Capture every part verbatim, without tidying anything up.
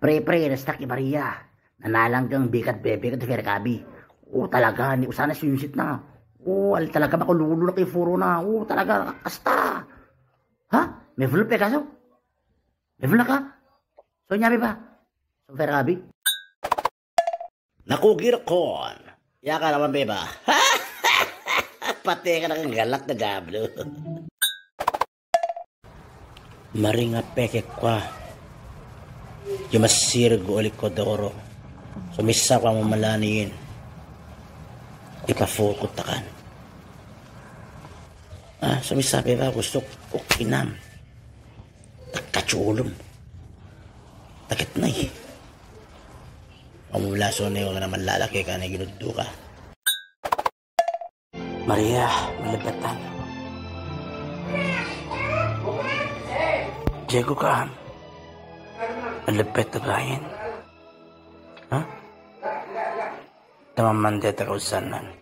Pre, pre, nastak i Maria. Nanalang kang bigat bebek tu Fergabi. O, talaga ni usan swimsuit na. O, al talaga mako lulu na ki furu na. O, talaga kasta. Ha? Mevlep ya kaso? Mevlep ka? So nyabi ba? So Fergabi. Naku girkon. Ya ka naman beba. Pate ka na galak na gablu. Maringa peke kwa. Yumasir gu oli kodoro. Sumisa kwa mumalanin. Ipa fukut takan. Ah, sumisa beba kusuk ukinam. Takachulum. Takit nai. Omula sone wala naman lalaki kane ginudduka. Maria, melebetan. Jago ka. Melebet kain. Ha? Tamaman de takausanan.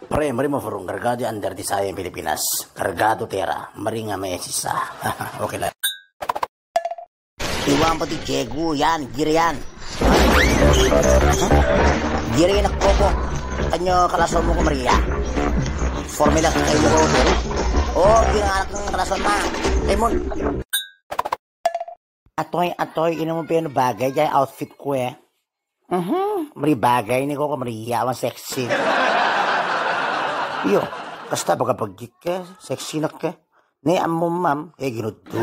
Pre, mari mo furung kargado under di saya Pilipinas. Kargado tera, mari nga me sisa. Oke lah. Iwan pati cegu yan, girian. Giri nak kopo. Tanyo kalason mo ko Maria. Formula kayu mo ko. O, giri anak kalason ma. Lemon. Atoi, atoi, ini mo penu bagai jai outfit kue. Mhm, meri bagai ni ko Maria wan seksi. Iyo, kasta baga bagik ke, seksi nak ke. Ni amum mam, e ginuddu.